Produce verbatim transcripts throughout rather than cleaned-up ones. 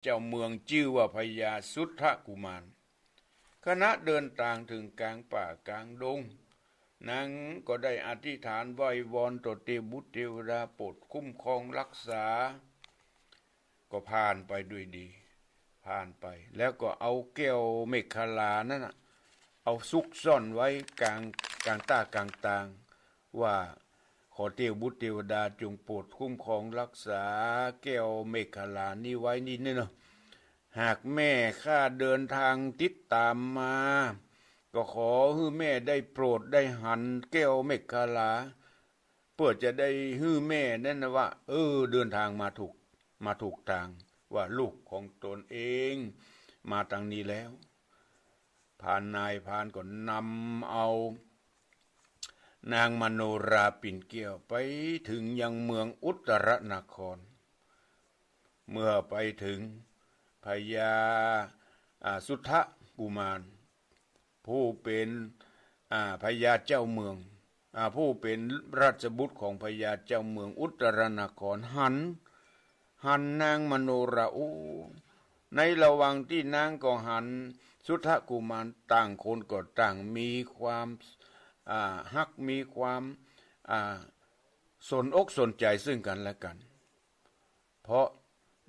เจ้าเมืองจื้อว่าพญาสุทธกุมาร ขณะเดินตางเถิงก๋างป่าก๋างดง นางก็ได้อธิษฐานไหว้วอนต่อเตวบุตรเตวดาโปรดคุ้มครองฮักษา ก็ผ่านไปด้วยดี ผ่านไป แล้วก็เอาแก้วเมขลานั้นน่ะ เอาซุกซ่อนไว้ก๋าง ก๋างต้าก๋างตาง ว่าขอเตวบุตรเตวดาจงโปรดคุ้มครองฮักษาแก้วเมขลานี้ไว้นี่เนาะ หากแม่ข้าเดินตางติดต๋ามมา ก็ขอหื้อแม่ได้โปรดได้หันแก้วเมขลา เปื้อจะได้หื้อแม่นั้นนะว่า เออ เดินตางมาถูก มาถูกตาง ว่าลูกของตนเองมาตางนี้แล้ว พรานนายพรานก็นำเอานางมโนราปิ่นแก้วไปเถิงยังเมืองอุตตรนคร เมื่อไปเถิง พญา อ่า สุทธกุมาร ผู้เป๋น อ่า พญาเจ้าเมือง อ่า ผู้เป๋นราชบุตรของพญาเจ้าเมืองอุตตรนครหัน หันนางมโนรา โอ้ ในระหว่างตี้นางก็หันสุทธกุมาร ต่างคนก็ต่างมีความ อ่า ฮัก มีความ อ่า สนอกสนใจ๋ซึ่งกั๋นและกั๋น เพราะ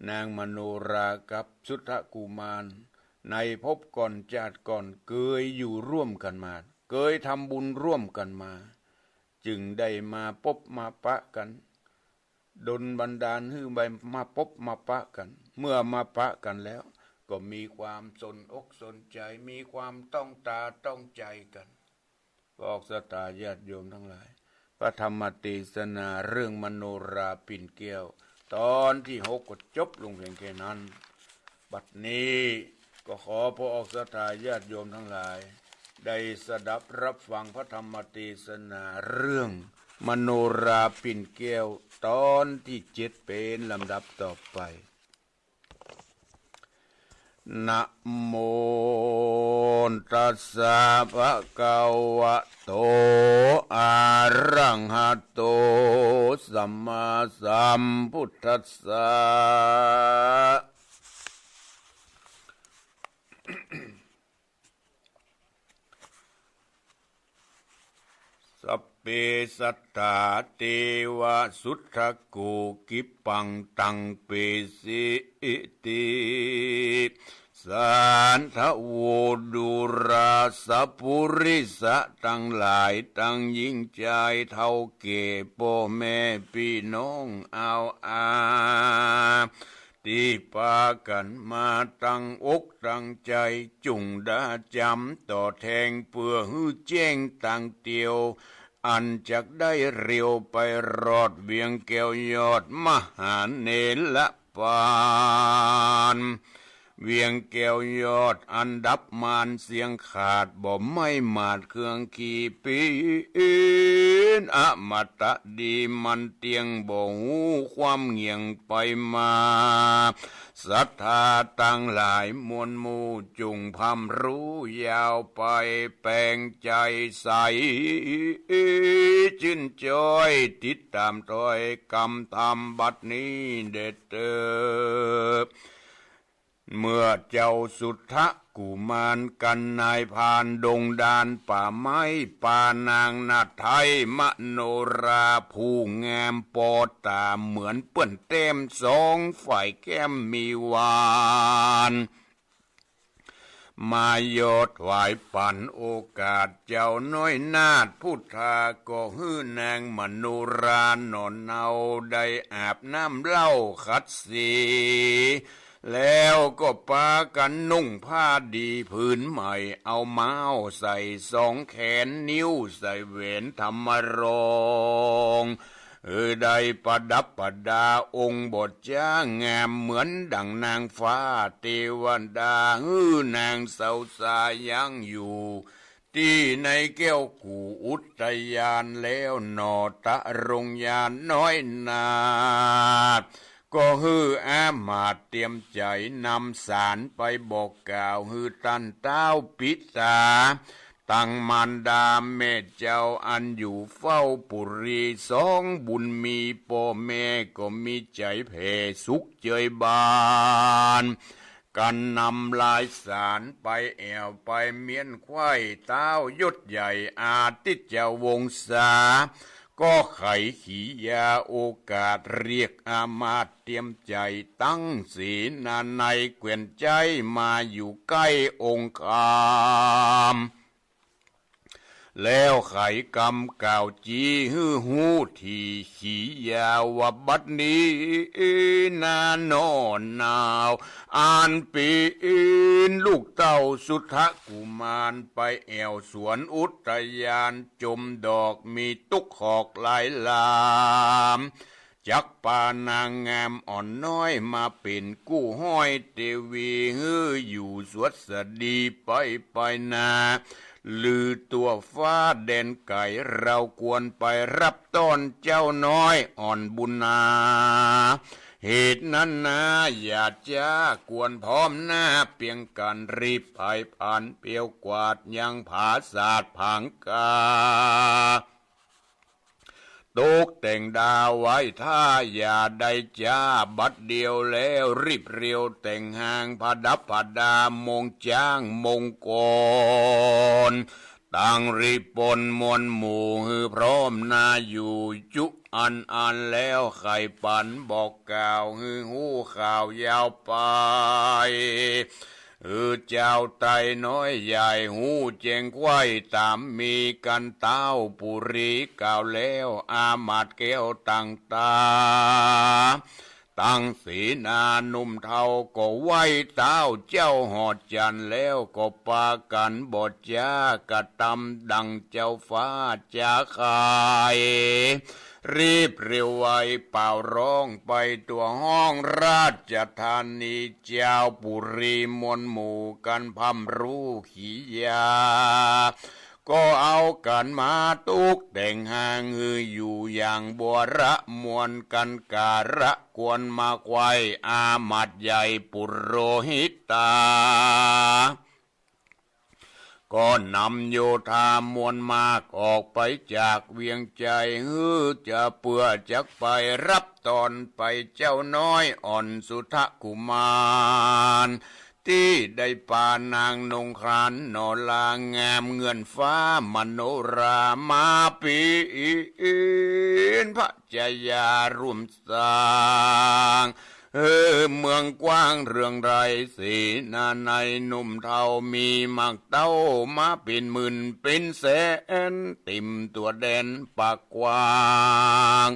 นางมโนรากับสุทธกุมาร ในภพก่อนจาติก่อนเกยอยู่ร่วมกั๋นมา เกยทำบุญร่วมกั๋นมา จึงได้มาปบมาปะกั๋น ดลบันดาลหื้อได้มาปบมาปะกั๋น เมื่อมาปะกั๋นแล้ว ก็มีความสนอกสนใจ๋ มีความต้องตาต้องใจ๋กั๋น พระออกศรัทธาญาติโยมตังหลาย พระธรรมเตสนาเรื่องมโนราปิ่นแก้ว ตอนตี้หกก็จบลงเพียงแค่นั้น บัดนี้ก็ขอพระออกศรัทธาญาติโยมตังหลาย ได้สดับรับฟังพระธรรมเตสนาเรื่องมโนราปิ่นแก้ว ตอนตี้เจ็ดเป๋นลำดับต่อไป นะโมตัสสะภะคะวะโต อะระหะโต สัมมาสัมพุทธัสสะ สัพเพสัตตา เตวะ สุทธา โก กิปปัง ตัง เปสิ อิติ สาธะโว ดูราสะ ปุริสะตังหลาย ตังญิงจายเฒ่าแก่ ป้อแม่ปี้น้อง อาวอา ตี้ปากั๋นมาตั้งอกตั้งใจ๋ จุ่งดาจ๋ำต่อแทง เปื้อหื้อแจ้งตางเตียว อันจักได้เร็วไปรอด เวียงแก้วยอดมหาเนรปาน เวียงแก้วยอดอันดับมารเสียงขาด บ่ไหม้หมาดเครื่องขีปีน อมตะดีมันเตี้ยง บ่ฮู้ความเหงี่ยงไปมา ศรัทธาตังหลายมวลหมู่ จุ่งพร่ำฮู้ยาวไป แป๋งใจ๋ใส จื้นจ้อย ติดต๋ามถ้อยกำธรรมบัดนี้เด็ดเติบ เมื่อเจ้าสุทธกุมารกับนายพรานดงดานป่าไม้ ปานางนาฏไทยมโนราผู้งามปอต๋า เหมือนเปิ้นแต้มสองฝ่ายแก้มมีหวาน มายอดถวายปั๋นโอกาส เจ้าน้อยนาฏพุทธา ก็หื้อนางมโนราหนอนเนาได้อาบน้ำเหล้าขัดสี แล้วก็ปากั๋นนุ่งผ้าดีผืนใหม่ เอาม้าวใส่สองแขน นิ้วใส่แหวนทำมาลอง เออ ได้ประดับประดาองค์บ่จ้างาม เหมือนดั่งนางฟ้าเตวดา หื้อนางสาวสายังอยู่ ตี้ในแก้วกู่อุทยานแล้วหนอ ตะรงยานน้อยนาฏ ก็หื้ออามาตย์เตรียมใจ๋นำสารไปบอกกล่าว หื้อต้านต้าวปิตา ตังมารดาแม่เจ้าอันอยู่เฝ้าปุรีสองบุญมี ป้อแม่ก็มีใจ๋แผ่สุขเจยบาน กันนำลายสารไปแอ่วไปเมี้ยนไขว้ ต๊าวยศใหญ่อาทิตย์เจ้าวงศา ก็ไขขียาโอกาสเรียกอามาตย์เตรียมใจ๋ตั้งเสนานัยแคว่นใจ๊มาอยู่ใก้องค์คาม แล้วไขกำกล่าวจี้หื้อฮู้ถี่ขียาว่าบัดนี้นาหนอหนาว อันเป๋นลูกเต้าสุทธกุมารไปแอ่วสวนอุทยานจมดอกมีตุ๊กหอกหลายลาม จักปานางงามอ่อนน้อยมาเป๋นกู้ฮ้อยเตวี หื้ออยู่สวัสดีไปไปนา ลือตั๋วฟ้าแดนไก๋ เฮาควรไปฮับต้อนเจ้าน้อยอ่อนบุญนา เหตุนั้นนาอย่าจ๊ากวนพร้อมหน้าเปียงกั๋น รีบไผผานเปียวกวาดยังผาสาทผางกา ตกแต่งดาไว้ถ้าอย่าได้จ๊า บัดเดียวแล้วรีบเร็วแต่งฮาง ผดับผดามงจ๊างมงกร ตังรีบปนมวลหมู่หื้อพร้อมนาอยู่จุอันอัน แล้วไขปันบอกกล่าวหื้อฮู้ข่าวยาวไป หื้อเจ้าไต้น้อยใหญ่ฮู้แจ้งไขว้ต๋ามมี กันเต้าปุรีกล่าวแล้วอามาตย์แก้วตังต๋า ตังเสนาหนุ่มเฒ่าก็ไหว้เต้าเจ้าหอจันทร์ แล้วก็ปากั๋นบ่จ๊ากระตำดังเจ้าฟ้าจะใค่ รีบเร็วไวเป่าร้องไปตั๋วห้องราชธานี เจ้าปุรีมวลหมู่กั๋นพร่ำฮู้ขียา ก็เอากั๋นมาตกแต่งฮางหื้ออยู่อย่างบัวระมวล กั๋นกาละควรมาไขว้อามาตย์ใหญ่ปุโรหิตา ก็นำโยธามวลมากออกไปจากเวียงไชย หื้อจะเปื้อจักไปฮับต้อนไปเจ้าน้อยอ่อนสุทธกุมาร ตี้ได้ปานางนงครานหน่อลางามเงื่อนฟ้ามโนรามาเป๋นพระจายาร่วมสร้าง เออ เมืองกว้างเรืองไร้ เสนานัยหนุ่มเฒ่ามีหมากเต้ามาเป๋นหมื่นเป๋นแสน เต๋มตั๋วแดนปากกว้าง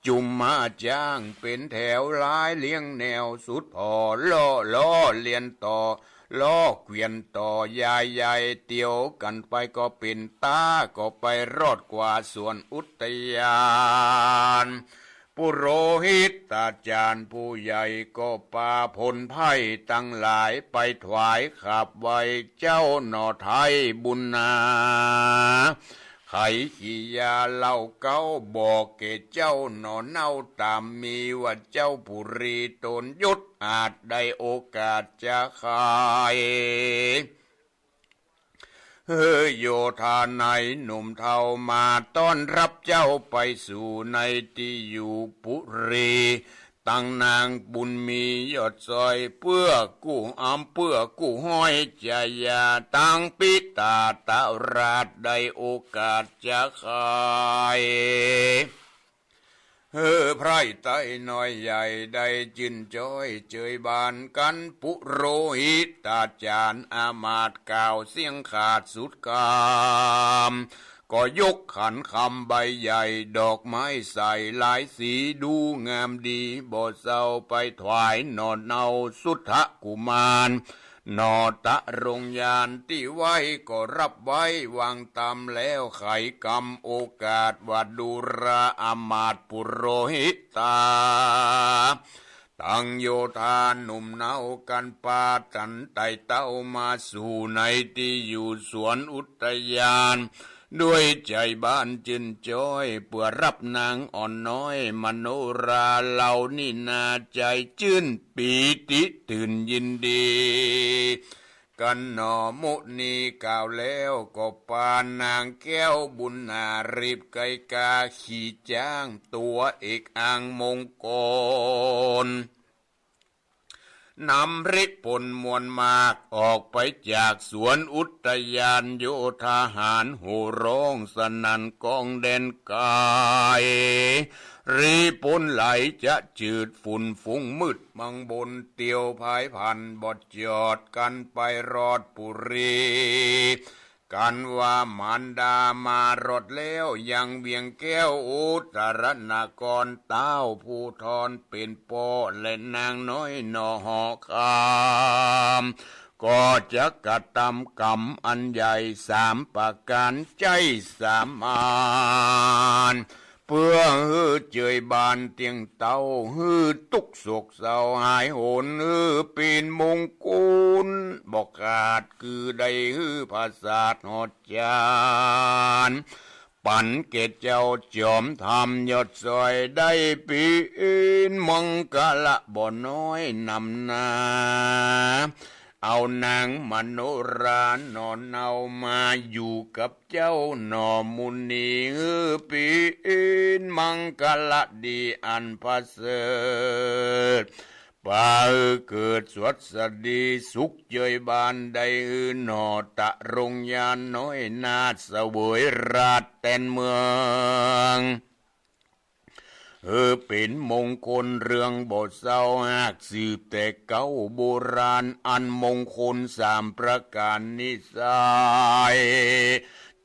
จุมม้าจ๊างเป๋นแถวหลายเลี้ยงแนว สุดผ่อล่อล้อเลียนต่อ ล้อเกวียนต่อยายใหญ่ เตียวกั๋นไปก็เป๋นต๋า ก็ไปรอดกว่าสวนอุทยาน ปุโรหิตาจารย์ผู้ใหญ่ก็ปาพลไพร่ตังหลายไปถวายขับไหว้เจ้าหน่อไท้บุญนา ไขขียาเล่าเก๊าบอกแก่เจ้าหน่อเน่าต๋ามมีว่าเจ้าปุรีตนยศอาจได้โอกาสจะใค่ เฮ้อ โยธานัยหนุ่มเฒ่ามาต้อนฮับเจ้าไปสู่ในตี้อยู่ปุรี ตังนางบุญมียอดซอย เปื้อกู้อำเปื้อกู้ฮ้อยจายา ตังปิตาตราชได้โอกาสจะใค่ เฮ้อ ไพร่ไต้น้อยใหญ่ได้จื้นจ้อยเจยบานกั๋น ปุโรหิตาจารย์อามาตย์กล่าวเสียงขาดสุดกำ ก็ยกขันคำใบใหญ่ดอกไม้ใส่หลายสีดูงามดีบ่เศร้า ไปถวายหน่อเน่าสุทธกุมาร หน่อตะรงยานตี้ไหว้ก็ฮับไหว้วางต๋ามแล้วไขกำโอกาสว่าดูราอามาตย์ปุโรหิตา ตังโยธาหนุ่มเนากั๋นปาตันไต่เต้ามาสู่ในตี้อยู่สวนอุทยาน ด้วยใจ๋บานจื้นจ้อยเปื้อฮับนางอ่อนน้อยมโนราเหล่านี้นา ใจ๋จื้นปีติตื่นยินดี กันหนอ มุนีกล่าวแล้วก็ปานนางแก้วบุญนารีบไกกาขี่จ๊างตั๋วเอกอังมงคล นำริพลมวลมากออกไปจากสวนอุทยาน โยธาหารโห่ฮ้องสนั่นก้องแดนไกล ริพลไหลจะจืดฝุ่นฟุ้งมืดมังบน เตียวพายพันบ่จอดกันไปรอดปุรี กันว่ามารดามารอดแล้วยังเวียงแก้วอุตรนคร ต้าวผู้ทอนเป๋นป้อและนางน้อยหน่อหอคำ ก็จะกระตำกรรมอันใหญ่สามประก๋านใจ๊สามาน เปื้อหื้อเจยบานเตี้ยงเต้า หื้อตุ๊กข์โศกเศร้าหายโหน หื้อเป๋นมงคลบ่ขาด คือได้หื้อผสาทฮอดจาน ปั๋นแก่เจ้าจอมธรรมยอดซ้อย ได้เป๋นมังคละบ่น้อยนำหน้า เอานางมโนราหน่อเนามาอยู่กับเจ้าหน่อมุนี หื้อเป๋นมังคละดีอันประเสริฐ ปาหื้อเกิดสวัสดีสุขเจยบาน ได้หื้อหน่อตะรงยานน้อยนาถเสวยราชแตนเมือง หื้อเป๋นมงคลเรื่องบ่เศร้า หากสืบแต่เก่าโบราณ อันมงคลสามประก๋านนี้ไซร้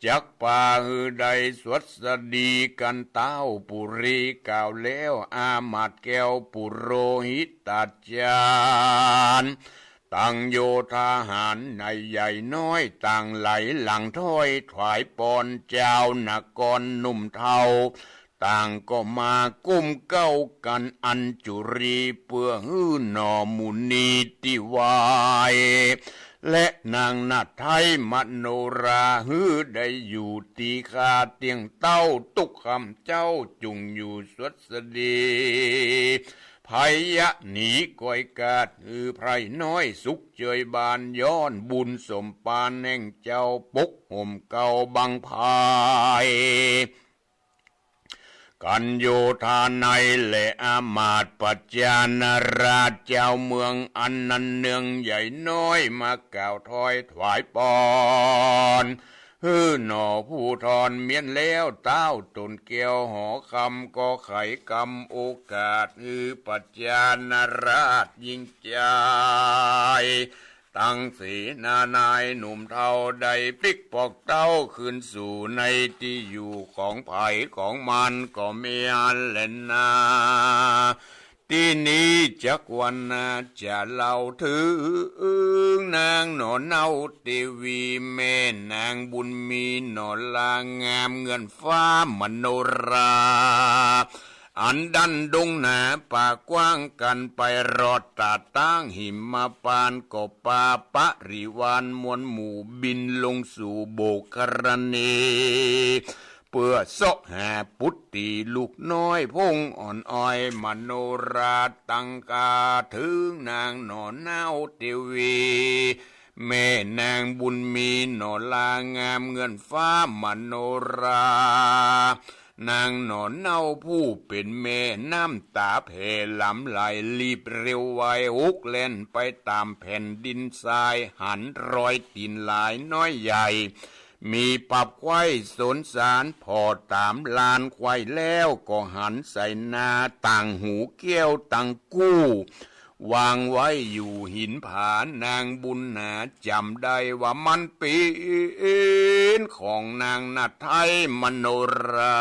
จักปาหื้อได้สวัสดีกัน ต้าวปุรีกล่าวแล้ว อามาตย์แก้วปุโรหิตาจารย์ ตั้งโยธาหารในใหญ่น้อย ต่างไหลหลังถ้อยถวายปอน จาวนครหนุ่มเฒ่า ต่างก็มาก้มเกล้ากั๋น อัญจุรีเปื้อหื้อหน่อมุนีตี้ไหว้ และนางนาฏไท้มโนรา หื้อได้อยู่ตี้ข้าเตี้ยงเต้า ตุ๊กค่ำเจ๊าจุ่งอยู่สวัสดี ภัยยะหนีก้อยกาด หื้อไพร่น้อยสุขเจยบาน ย้อนบุญสมปานแห่งเจ้า ปกห่มเกล้าบังไพร กันโยธาในแล อามาตย์ประจานราชเจ้าเมือง อันนั้นเนืองใหญ่น้อย มากล่าวถ้อยถวายปอน หื้อหน่อผู้ทอนเมียนแล้ว ต้าวตนแก้วหอคำ ก็ไขกำโอกาส หื้อประจานราชยิ่งใจ๋ ตั้งเสนานายหนุ่มเฒ่า ได้ปิ๊กปอกเต้าคืนสู่ในตี้อยู่ของใผของมันก็แม่นแลนา ตี้นี้จักวันนาจะเล่าเถิงนางหน่อเนาเตวี แม่นางบุญมีหน่อลางามเหมือนฟ้ามโนรา อันดั้นดงหนาป่ากว้าง กั๋นไปรอดตาดตั้งหิมพานต์ ก็ปาปริวารมวลหมู่บินลงสู่โบกครณี เปื้อเซาะหาปุตตีลูกน้อยพงอ่อนอ้อยมโนรา ตังกาเถิงนางหน่อเนาเตวี แม่นางบุญมีหน่อลางามเหมือนฟ้ามโนรา นางหน่อเนาผู้เป๋นแม่ น้ำต๋าแผ่หลำไหล รีบเร็วไวฮุกแล่นไปต๋ามแผ่นดินทราย หันรอยตี๋นหลายน้อยใหญ่ มีปับไขว้สนสาร ผ่อต๋ามลานไขว้แล้ว ก็หันใส่นาต่างหูแก้วตังกู้ วางไว้อยู่หินผา นางบุญหนาจ๋ำได้ว่ามันเป๋นของนางนาฏไท้มโนรา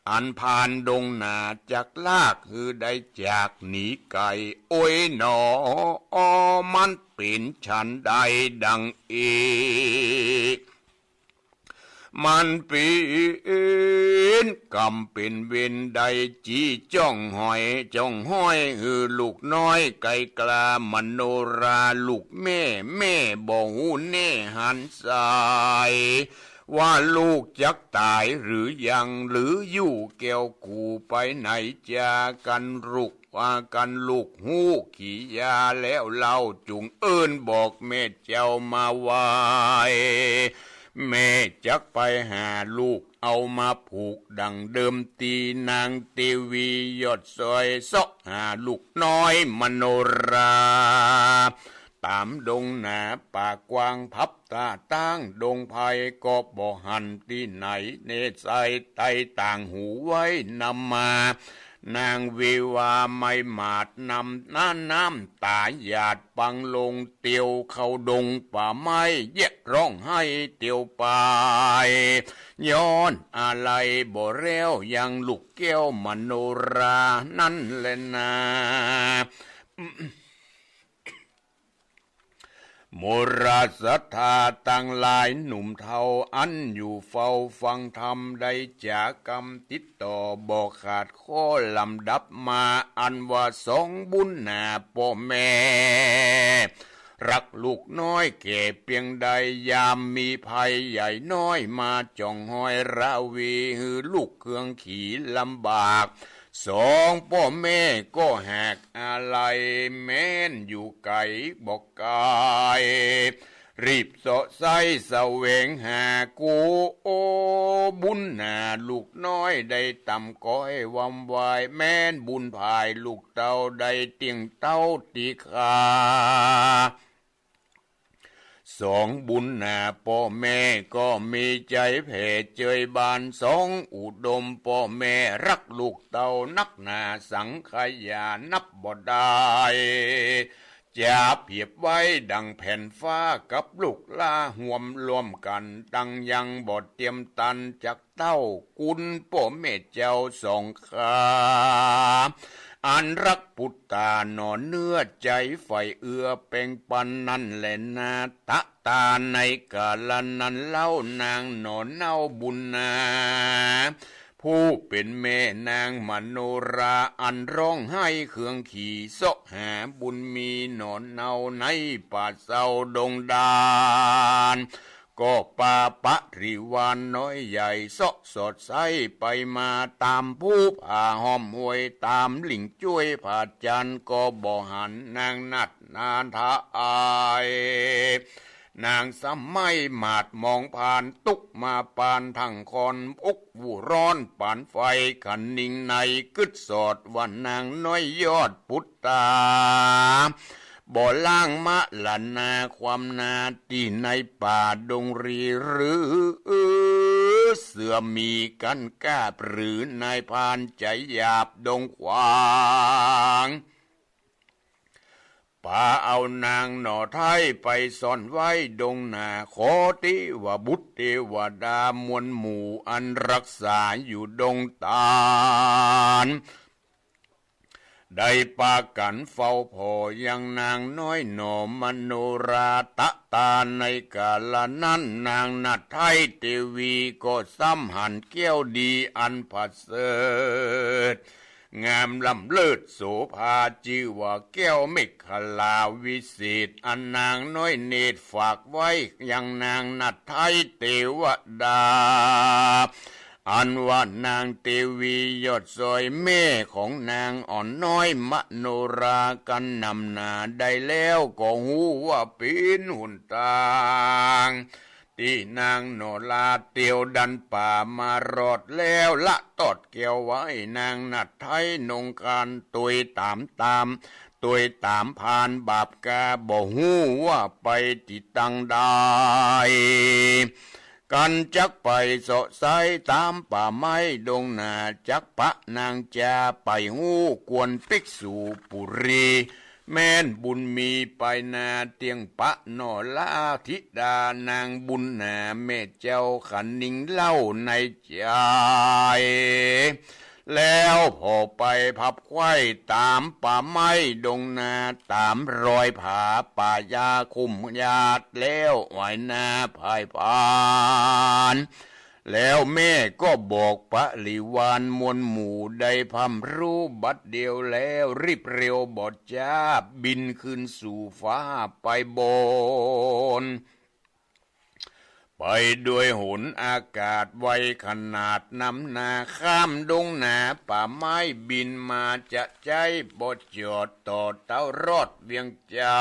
อันพรานดงหนาจักลากหื้อได้จากหนีไก๋ โอ้ยหนอ มันเป๋นฉันใดดังเอก มันเป๋นกรรมเป๋นเวรใด จี้จ้องหอยจ้องห้อยหื้อลูกน้อยไก๋กล้ามโนราลูกแม่ แม่บ่ฮู้แน่หันสาย ว่าลูกจักต๋ายหรือยัง หรืออยู่แก้วกูไปไหนจากั๋นลูก ว่ากั๋นลูกฮู้กี่ยาแล้วเล่า จุ่งเอิ้นบอกแม่เจ้ามาไหว้ แม่จักไปหาลูก เอามาผูกดั่งเดิม ตี้นางเตวียอดซอย เซาะหาลูกน้อยมโนรา ต๋ามดงหนาป่ากว้าง พับต๋าตั้งดงไพร ก็บ่หันตี้ไหน เนตรสายใต้ต่างหูไว้นำมา นางเววาไม่หมาดนำหน้า น้ำต๋าหยาดปังลง เตียวเข้าดงป่าไม้ แยะร้องไห้เตียวไป ย้อนอาลัยบ่แร้วยังลูกแก้วมโนรานั้นแลนา หมู่ราษฎาตังหลายหนุ่มเฒ่า อันอยู่เฝ้าฟังธรรม ได้จ๋ากำติดต่อบ่ขาดข้อ ลำดับมาอันว่าสองบุญนาป้อแม่ ฮักลูกน้อยแก่เปียงใด ยามมีภัยใหญ่น้อยมาจ๋องฮอยราวี หื้อลูกเคืองขี่ลำบาก สองป้อแม่ก็หากอาลัย แม้นอยู่ไก๋บ่ไก๋ รีบเซาะใส้แสวงหากู้ โอ้ บุญนาลูกน้อยได้ต่ำก้อยวำวาย แม้นบุญผายลูกเต้าได้เตี้ยงเต้าตี้ข้า สองบุญนาป้อแม่ก็มีใจ๋แผ่เจยบาน สองอุดมป้อแม่ฮักลูกเต้านักหนาสังขยานับบ่ได้ จ๋าเปรียบไว้ดั่งแผ่นฟ้ากับลูกหล้า ฮวมรวมกั๋นตังยังบ่เตียมตันจัก เต้ากุนป้อแม่เจ้าสองข้า อันฮักปุตตาหนอเนื้อใจ๋ใฝ่เอื้อแป๋งปันนั้นแลนา ตะตาในกาละนั้นเล่านางหนอเนาบุญนา ผู้เป๋นแม่นางมโนรา อันฮ้องไห้เคืองขี่เซาะหาบุญมีหนอเนาในป่าเซาดงดาน ก็ปาปริวารน้อยใหญ่เซาะสอดใส้ไปมา ต๋ามภูผาห้อมห้วย ต๋ามหลิ่งจ้วยผาจันทร์ ก็บ่หันนางนัดนาทาย นางสมัยหมาดหมองผ่าน ตุ๊กข์มาปานทั้งค่อน อก อู้ร้อนปานไฟ คะนิงในกึ๊ดสอดว่านางน้อยยอดปุตตา บ่ล้างมรณาความนาตี้ในป่าดงรีหรือ เสือหมีกั๋นกล้าหรือนายพรานใจ๋หยาบดงขวาง ปาเอานางหน่อไท้ไปซ่อนไว้ดงหนา ขอเตวบุตรเตวดามวลหมู่อันฮักษาอยู่ดงตาน ได้ปากั๋นเฝ้าผ่อยังนางน้อยหน่อมโนรา ตะตาในกาละนั้นนางนัดไท้เตวีก็ซ้ำหันแก้วดีอันประเสริฐ งามล้ำเลิศโสภา จื้อว่าแก้วเมขลาวิเศษ อันนางน้อยเนตรฝากไว้ยังนางนัดไท้เตวดา อันว่านางเตวียอดซอยแม่ของนางอ่อนน้อยมโนรากั๋นนำหน้าได้แล้ว ก็ฮู้ว่าเป๋นหนตาง ตี้นางหน่อลาเตียวดันป่ามารอดแล้ว ละตอดแก้วไว้นางนัดไท้นงคานตวยต๋ามต๋าม ตวยต๋ามพรานบาปกา บ่ฮู้ว่าไปตี้ตังใด กั๋นจักไปเซาะไส้ต๋ามป่าไม้ดงหนา จักปะนางจาไปฮู้กวนภิกษุปุรี แม้นบุญมีไปนาเตี้ยงปะหน่อลาธิดานางบุญนาแม่เจ้าคะนิงเล่าในใจ๋ แล้วผ่อไปพับไขว้ต๋ามป่าไม้ดงนา ต๋ามรอยผาป่ายาคุ้มหญ้าแล้วไหว้หน้าพ่ายผาน แล้วแม่ก็บอกปริวารมวลหมู่ได้พร่ำรู้บัดเดียวแล้ว รีบเร็วบ่จ๊าบบินขึ้นสู่ฟ้าไปบน ไปโดยหนอากาศไวขนาดนำหน้าข้ามดงหนาป่าไม้บินมาจะใจ๊บ่จอดต่อเต้ารอดเวียงจั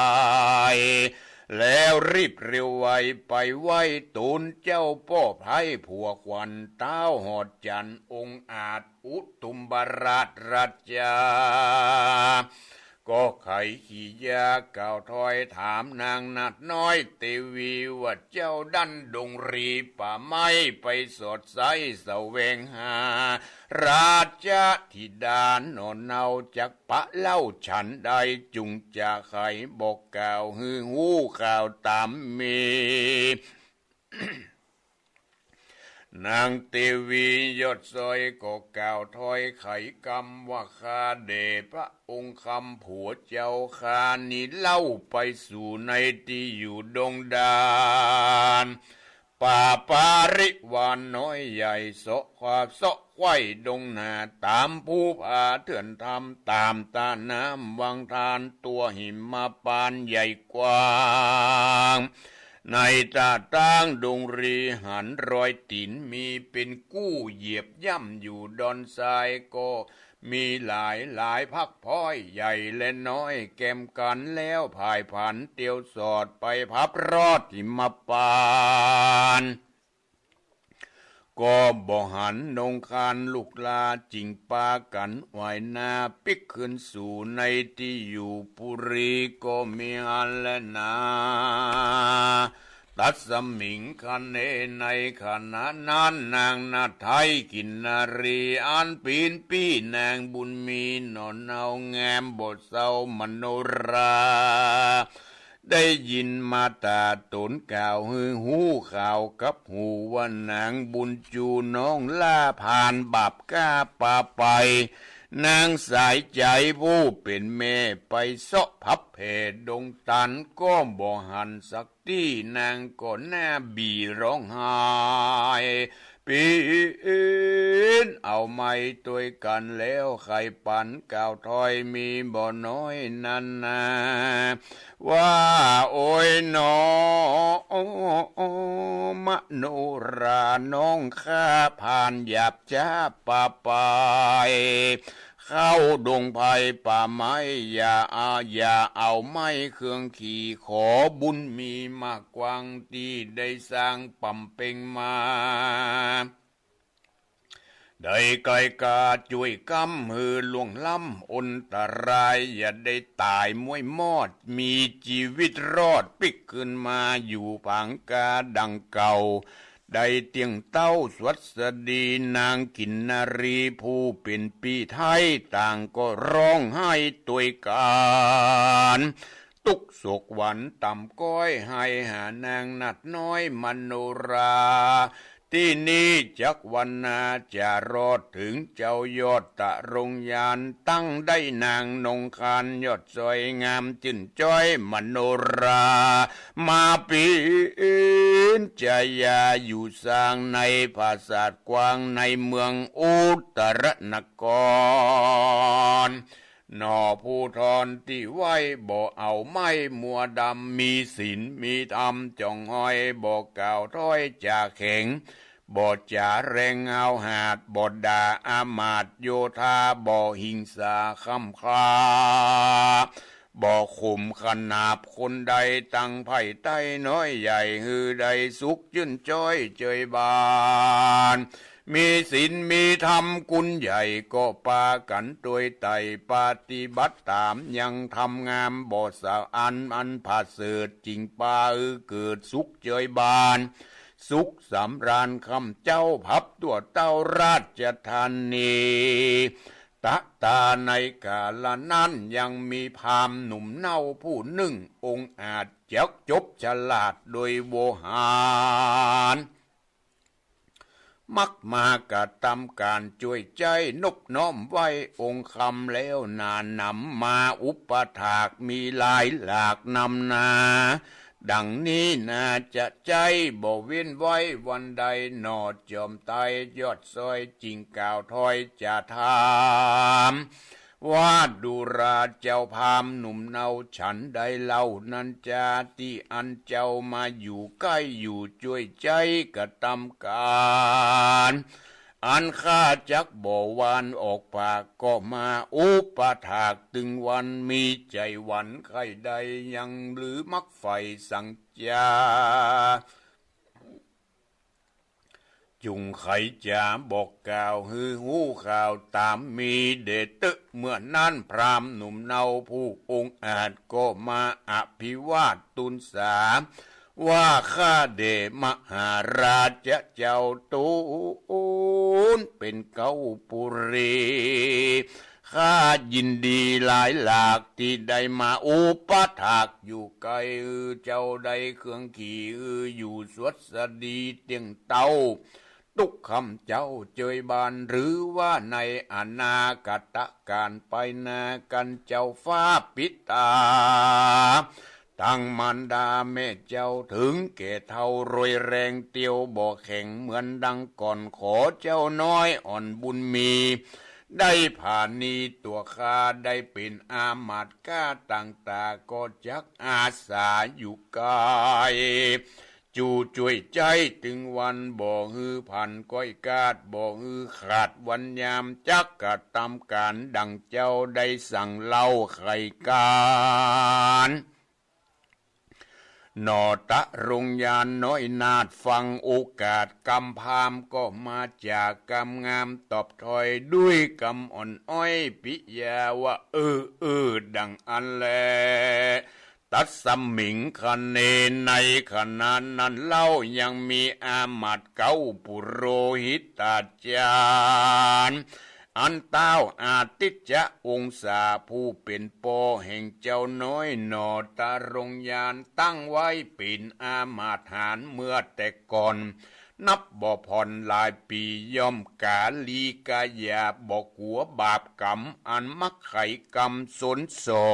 นทน์ แล้วรีบเร็วไวไปไหว้ตูนเจ้าป้อไพร่ผัวขวัญ ต้าวหอดจันทน์องอาจอุทุมพราชราชา ก็ไขกิริยากล่าวถอยถามนางนาฏน้อยเตวีว่า เจ้าดันดงรีป่าไม้ไปสอดใสแสวงหา ราชธิดาหนอเนาจักปะเล่าฉันใด จุ่งจะไขบอกกล่าวหื้อฮู้ข่าวต๋ามมี นางเตวียอดสร้อยก็กล่าวถอยไขกำว่า ข้าแด่พระองค์คำผัวเจ้าข้านี้เล่าไปสู่ในตี้อยู่ดงดานป่าปาริวารน้อยใหญ่ เซาะคว้าเซาะไขว่ดงนา ต๋ามภูผาเถื่อนถ้ำ ต๋ามต้าน้ำวังธาร ตั๋วหิมพานต์ใหญ่กว้าง ในต้าตางดงรีหันรอยตี๋นมี เป๋นกู้เหยียบย่ำอยู่ดอนทราย ก็มีหลายหลายภักพร้อยใหญ่และน้อย แกมกั๋นแล้วผ่ายผลันเตียวสอดไปพับรอดหิมพานต์ ก็บ่หันนงคารลูกหล้า จึงปากั๋นไหว้หน้าปิ๊กคืนสู่ในตี้อยู่ปุรีก็มีหั้นแลนา ตัสมิงคเณ ในขณะนั้นนางนาฏไทยกินนารีอันเป๋นปี้นางบุญมีหนอเนาแงมบ่เซามโนรา ได้ยินมาต๋าต๋นกล่าวหื้อฮู้ข่าวกับหูว่านางบุญจูน้องหล้าผ่านบาปกล้าปาไป นางสายใจ๋ผู้เป๋นแม่ไปเซาะพับแผ่ดงตันก็บ่หันสักตี้ นางก็หน้าบีร้องไห้ ปีนเอาไม้ตวยกั๋นแล้วไขปันกล่าวถอยมีบ่น้อยนั้นนา ว่าโอยหนอ มโนราน้องข้าผ่านหยาบจ๊าปาไป เข้าดงไพรป่าไม้ อย่าเอา อย่าเอาไม้เครื่องขี่ ขอบุญมีมากกว้างตี้ได้สร้างปำเป็งมา ได้ไกลก๋าจ้วยกำหื้อล่วงล้ำอนตราย อย่าได้ต๋ายม้วยมอด มีจีวิตรอดปิ๊กคืนมาอยู่ผางกาดังเก่า ได้เตี้ยงเต้าสวัสดีนางกินนารีผู้เป๋นปี้ไทย ต่างก็ร้องไห้ตวยกั๋น ตุ๊กข์โศกหวั่นต่ำก้อยไห้หานางนาฏน้อยมโนรา ตี้นี้จักวันนาจะรอดเถิงเจ้ายอดตรงยาน ตั้งได้นางนงคารยอดสวยงามจื้นจ้อยมโนรา มาเป๋นจายาอยู่สร้างในปราสาทกว้างในเมืองอุตรนคร หนอผู้ทอนตี้ไหว้บ่เอาไม้มัวดำ มีศีลมีธรรมจ่องห้อย บ่กล่าวถ้อยจ๋าแข็ง บ่จ๋าแรงห้าวหาญ บ่ด่าอามาตย์โยธา บ่หิงสาค่ำฆ่า บ่ข่มขนาบคนใด ตั้งไพร่ไต้น้อยใหญ่ หื้อได้สุขจื้นจ้อยเจยบาน มีศีลมีธรรมกุนใหญ่ ก็ปากั๋นตวยไต่ปฏิบัติต๋ามยังธรรมงาม บ่สะอันอันผาเสริฐ จึงปาหื้อเกิดสุขเจยบาน สุขสำราญค่ำเจ๊าพับตั๋วเต้าราชธานี ตะตาในกาละนั้นยังมีพราหมณ์หนุ่มเน่าผู้นึ่ง องอาจจักจบฉลาดโดยโวหาร มักมากระตำก๋านจ้วยใจ๊นบน้อมไหว้องค์คำแล้วหนาหนำมาอุปถากมีหลายหลากนำนา ดังนี้นาจะใจ๊บ่เว้นไว้วันใด หนอจอมไตรยอดสวยจึงกล่าวถ้อยจะถาม ว่าดูราเจ้าพราหมณ์หนุ่มเนา ฉันใดเล่านั้นจา ตี้อันเจ้ามาอยู่ใก้อยู่จ้วยใจ๊กระตำก๋าน อันข้าจักบ่หว่านออกปากก็มา อุปถากตึงวัน มีใจ๋หวั่นใค่ใดยังหรือ มักใฝ่สังจา จุ่งไขจ๋าบอกกล่าวหื้อฮู้ข่าวต๋ามมีเดชเต๊อะ เมื่อนั้นพราหมณ์หนุ่มเนาผู้องอาจก็มาอภิวาทน์ตูนสา ว่าข้าแด่มหาราชเจ้าตูนเป๋นเก๊าปุรี ข้ายินดีหลายหลากตี้ได้มาอุปถากอยู่ใก้ เจ้าได้เครื่องขี่อยู่สวัสดีเตี้ยงเต้า ตุ๊กค่ำเจ๊าเจยบาน หรือว่าในอนาคตก๋านไปหน้า กั๋นเจ้าฟ้าปิตา ตังมารดาแม่เจ้าเถิงแก่เฒ่าโรยแรง เตียวบ่แข็งเหมือนดังก่อน ขอเจ้าน้อยอ่อนบุญมี ได้ผาณีตั๋วข้า ได้เป๋นอามาตย์ก้าต่างต๋า ก็จักอาสาอยู่ใก้ จูจ้วยใจ๊ตึงวัน บ่หื้อผันก้อยกาด บ่หื้อขาดวันยาม จักกระตำก๋านดังเจ้าได้สั่งเล่าใค่กั๋น หน่อตะรงยานน้อยนาฏ ฟังโอกาสกำพราหมณ์ก็มาจ๋ากำงาม ตอบถ้อยด้วยกำอ่อนอ้อยปิยาว่า เออ เออ ดังอั้นแล ตัสมิงคเน ในขณะนั้นเล่ายังมีอามาตย์เก๊าปุโรหิตาจารย์ อันต้าวอาทิจจะวงศาผู้เป๋นป้อแห่งเจ้าน้อยหน่อตะรงยาน ตั้งไว้เป๋นอามาตย์หาญเมื่อแต่ก่อน นับบ่ผ่อนหลายปี๋ ย่อมก๋าลีก๋าหยาบ บ่กั๋วบาปก๋รรมอันมักใค่กำสนส่อ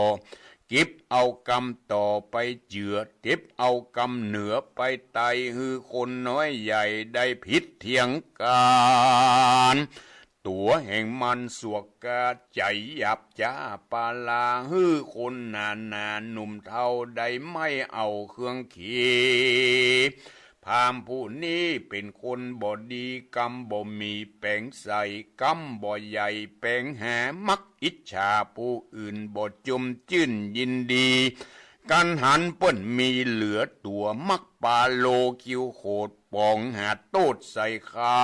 เก็บเอากำต่อไปเจื้อ เก็บเอากำเหนือไปไต่ หื้อคนน้อยใหญ่ได้ผิดเถียงกั๋น ตั๋วแห่งมันสวกกา ใจ๋หยาบจ๊าปาลา หื้อคนหนาหนาหนุ่มเฒ่าได้ไม่เอาเครื่องขี่ พราหมณ์ผู้นี้เป๋นคนบ่ดี กำบ่มีแป๋งใส่ กำบ่ใหญ่แป๋งหา มักอิจฉาผู้อื่น บ่จมจื้นยินดี กั๋นหันเปิ้นมีเหลือตั๋ว มักปาโลคิ้วโขด ป๋องหาโต้ษใส่เขา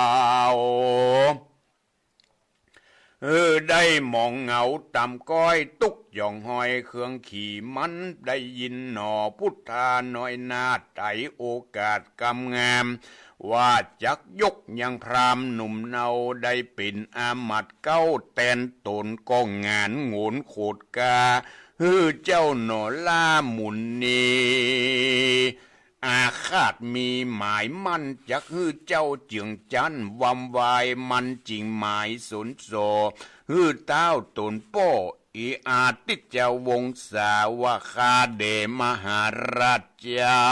เออ ได้หมองเหงาต่ำก้อย ตุ๊กหย่องหอยเครื่องขี่มัน ได้ยินหน่อพุทธาน้อยนาฏ ไต๋โอกาสกำงาม ว่าจักยกยังพราหมณ์หนุ่มเนา ได้เป๋นอามาตย์เก๊าแตนต๋น ก็หงานโงนโขดกา หื้อเจ้าหน่อล่าหมุนนี อาฆาตมีหมายมั่น จักหื้อเจ้าเจืองจั้น วำวายมันจิ่งหมายสนส่อ หื้อต้าวต๋นป้อ อีอาทิจจวงศา ว่าข้าแด่มหาราชเจ้า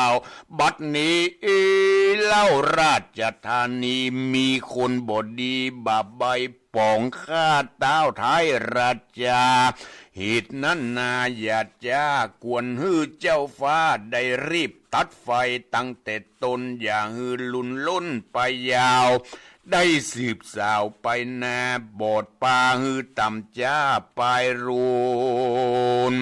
บัดนี้เล่าราชธานีมีคนบ่ดีบาปใบ้ ป๋องข้าต้าวท้ายราชา เหตุนั้นนาอย่าจ๊า ควรหื้อเจ้าฟ้าได้รีบตัดไฟตั้งแต่ต้น อย่าหื้อลุนล้นไปยาว ได้สืบสาวไปนา บอดปาหื้อต่ำจ๊าปายรูน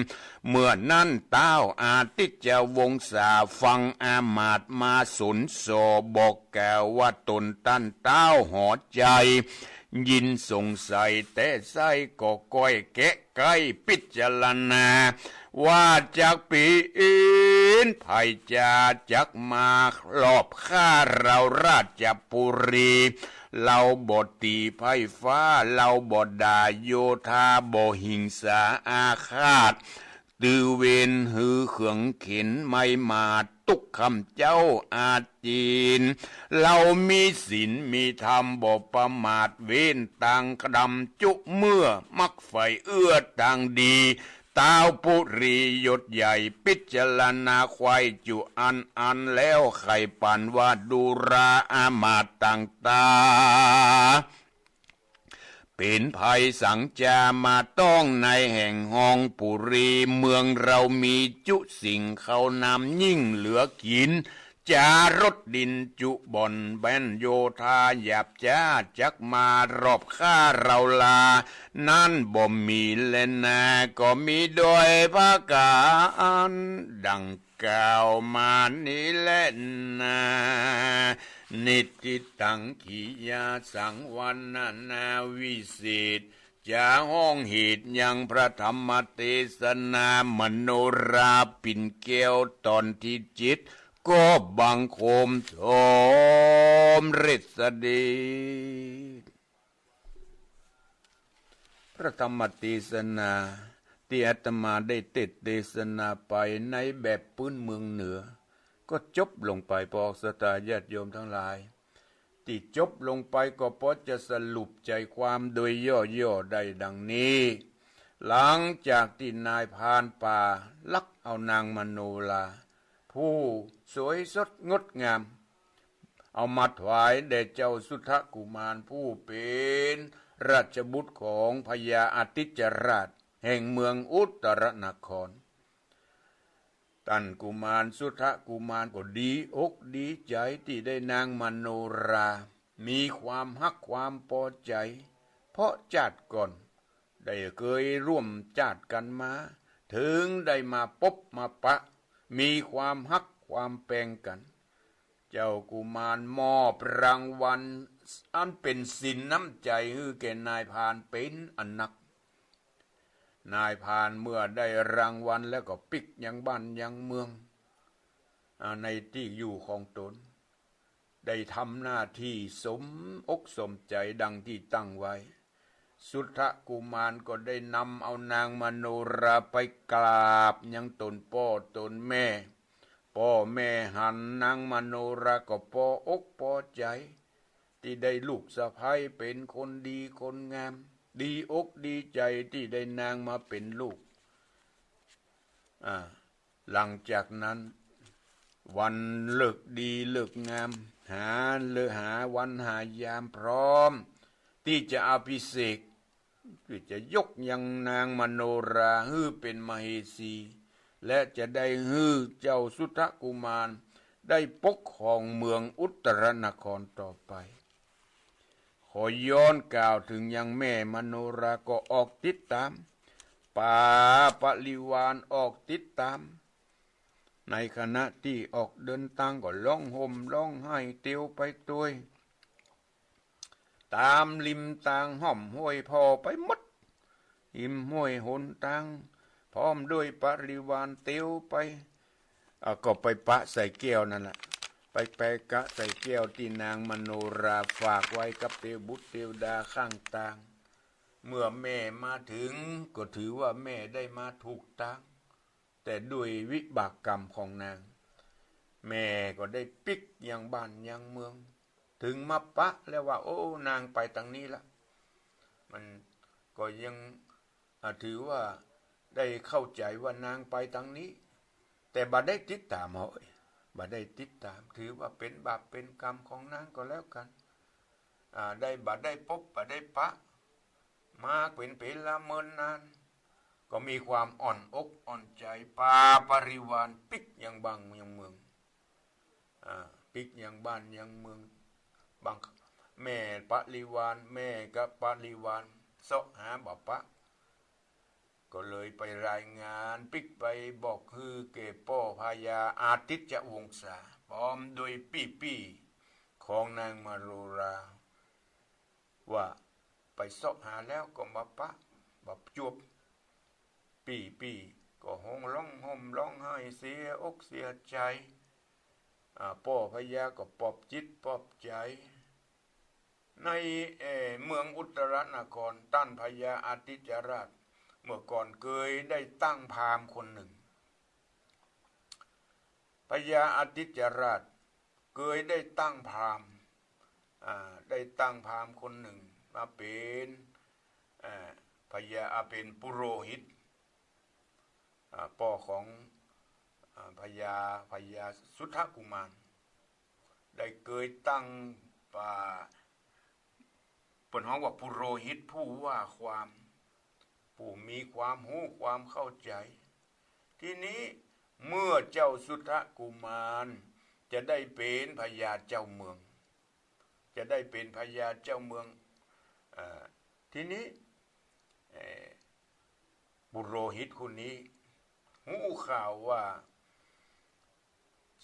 เมื่อนั้นต้าวอาทิจจวงศาฟังอามาตย์มาสนส่อบอกกล่าวว่าต๋นต้านต้าวหอใจ๋ ยินสงสัยแต๊ไส้ก็ก้อยแกะไก้พิจารณา ว่าจักเป๋นไผจาจักมาลอบฆ่าเฮาราชบุรี เฮาบ่ตี๋ไพร่ฟ้า เฮาบ่ด่าโยธา บ่หิงสาอาฆาต ตือเวรหื้อเขืองเข็นไม้หมาด ตุ๊กค่ำเจ๊าอาจีน เฮามีศีลมีธรรมบ่ประมาท เว้นตางดำจุเมื่อ มักใฝ่เอื้อตางดี ต้าวปุรียศใหญ่ พิจารณาใค่จุอันอันแล้ว ใค่ปันว่าดูราอามาตย์ต่างต๋า เป๋นภัยสังจามาต้องในแห่งฮองปุรี เมืองเฮามีจุสิ่งเข้านำยิ่งเหลือกิ๋น จารถดินจุบ่อนแบ้นโยธาหยาบจ๊าจักมารอบฆ่าเฮาลา นั้นบ่มีแลนา ก็มีโดยประก๋านดังกล่าวมานี้แลนา นิทธิตัง กิยาสังวรรณนาวิเศษ จะฮ้องเหตุยังพระธรรมเตสนามโนราปิ่นแก้วต๋อนตี้เจ็ด ก็บังคมสมเร็จเสด็จ พระธรรมเตสนาตี้อาตมาได้เตสน์เตสนาไปในแบบปื้นเมืองเหนือ ก็จบลงไป ปองศรัทธาญาติโยมตังหลาย ตี้จบลงไปก็ปอจะสรุปใจ๋ความโดยย่อๆ ได้ดังนี้ หลังจากตี้นายพรานป่าลักเอานางมโนรา ผู้สวยสดงดงาม เอามาถวายแด่เจ้าสุทธกุมารผู้เป๋นราชบุตรของพญาอาติจจราชแห่งเมืองอุตตรนคร ต้านกุมารสุทธกุมารก็ดีอกดีใจ๋ตี้ได้นางมโนรา มีความฮักความปอใจ๋ เพราะจาติก่อนได้เกยร่วมจาติกั๋นมา เถิงได้มาปบมาปะ มีความฮักความแปงกั๋น เจ้ากุมารมอบรางวัลอันเป๋นศีลน้ำใจ๋หื้อแก่นายพรานเป๋นอันนัก นายพรานเมื่อได้รางวัลแล้วก็ปิ๊กยังบ้านยังเมือง อ่า ในตี้อยู่ของต๋น ได้ทำหน้าตี้สมอกสมใจ๋ดังตี้ตั้งไว้ สุทธกุมารก็ได้นำเอานางมโนราไปกราบยังต๋นป้อต๋นแม่ ป้อแม่หันนางมโนราก็ปออกปอใจ๋ ตี้ได้ลูกสะใภ้เป๋นคนดีคนงาม ดีอกดีใจ๋ตี้ได้นางมาเป๋นลูก อ่า หลังจากนั้น วันฤกษ์ดีฤกษ์งาม หาฤกษ์หาวันหายามพร้อม ตี้จะอภิเษก ตี้จะยกยังนางมโนราหื้อเป๋นมเหสี และจะได้หื้อเจ้าสุทธกุมารได้ปกครองเมืองอุตตรนครต่อไป ขอย้อนกล่าวเถิงยังแม่มโนราก็ออกติดต๋าม ปาปริวารออกติดต๋าม ในขณะตี้ออกเดินตางก็ฮ้องห่มฮ้องไห้เตียวไปตวย ต๋ามริมตางฮ่อมห้วยผ่อไปหมด ริมห้วยหนตาง พร้อมด้วยปริวารเตียวไป อ่ะ ก็ไปปะใส่แก้วนั่นแหละ ไป ไปกะใส่แก้วตี้นางมโนราฝากไว้กับเตวบุตรเตวดาข้างตาง เมื่อแม่มาเถิงก็ถือว่าแม่ได้มาถูกตาง แต่ด้วยวิบากกรรมของนาง แม่ก็ได้ปิ๊กยังบ้านยังเมือง เถิงมาปะแล้วว่า โอ้ นางไปตางนี้ละ มันก็ยัง อ่า ถือว่าได้เข้าใจ๋ว่านางไปตางนี้ แต่บ่ได้ติดต๋าม เฮ้ย บ่ได้ติดต๋าม ถือว่าเป๋นบาปเป๋นกรรมของนางก็แล้วกั๋น อ่า ได้ บ่ได้ปบ บ่ได้ปะ มาเป๋นเป๋นละเมินนาน ก็มีความอ่อนอกอ่อนใจ๋ ปาปริวารปิ๊กยังบ้านยังเมือง อ่า ปิ๊กยังบ้านยังเมือง บาง แม่ปริวาร แม่กับปริวารเซาะหาบ่ปะ ก็เลยไปรายงานปิ๊กไปบอกหื้อแก่ป้อพญาอาทิตยวงศา พร้อมด้วยปี้ๆ ของนางมโนรา ว่าไปเซาะหาแล้วก็บ่ปะ บ่จวบ ปี้ๆ ก็ฮ้องฮ้องห่มฮ้องไห้เสียอกเสียใจ๋ อ่า ป้อพญาก็ปลอบจิตปลอบใจ๋ ใน เอ่อ เมืองอุตตรนคร ต้านพญาอาทิตยราช เมื่อก่อนเกยได้ตั้งพราหมณ์คนนึ่ง พญาอาทิตยราชเกยได้ตั้งพราหมณ์ อ่า ได้ตั้งพราหมณ์คนนึ่งมาเป๋น อ่า พญา อ่า เป๋นปุโรหิต อ่า ป้อของ อ่า พญา พญาสุทธกุมาร ได้เกยตั้ง อ่า เปิ้นฮ้องว่าปุโรหิตผู้ว่าความ ผู้มีความฮู้ความเข้าใจ๋ ทีนี้เมื่อเจ้าสุทธกุมารจะได้เป๋นพญาเจ้าเมือง จะได้เป๋นพญาเจ้าเมือง เอ่อ ทีนี้ เอ่อ ปุโรหิตคนนี้ฮู้ข่าวว่า